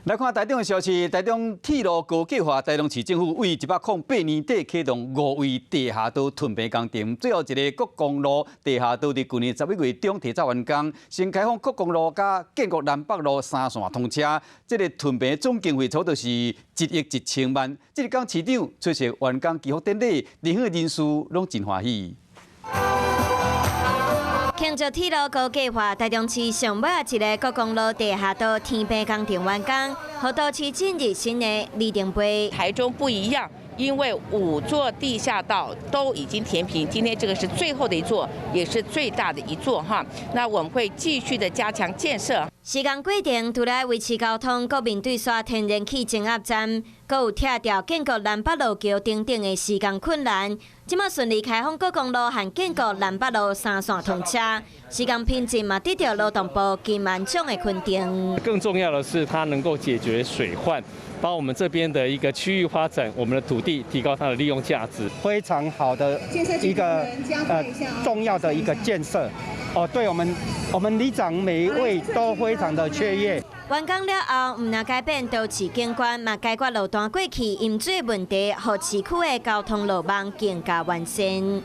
來看台中的消息，台中鐵路高架化，台中市政府為108年底啟動五位地下道屯平工程，最後一个國光路地下道佇舊年11月中提早完工，先開放國光路佮建國南北路三線通車。這个屯平總經費差不多是1億1千萬。這个工市長出席完工祈福典禮，地方的人士攏真歡喜。慶祝鐵路高架化，台中市上尾一个國光路地下道填平工程完工，予都市進入新的里程碑。台中不一樣，因為五座地下道都已經填平，今天這個是最後的一座，也是最大的一座哈。那我們會繼續的加強建設。施工過程除了維持交通，閣面對刷天然氣增壓站，閣有拆掉建國南北路橋等等的施工困難。這馬順利開放國光路和建國南北路三線通車，施工品質嘛得到勞動部金門獎的肯定。更重要的是，它能夠解決水患，幫我們這邊的一個區域發展，我們的土地提高它的利用價值，非常好的一個重要的一個建設。哦，對我們里長每一位都非常的雀躍。完工了後，毋但改變都市景觀，嘛解決路段過去淹水問題，予市區的交通路網更加完善。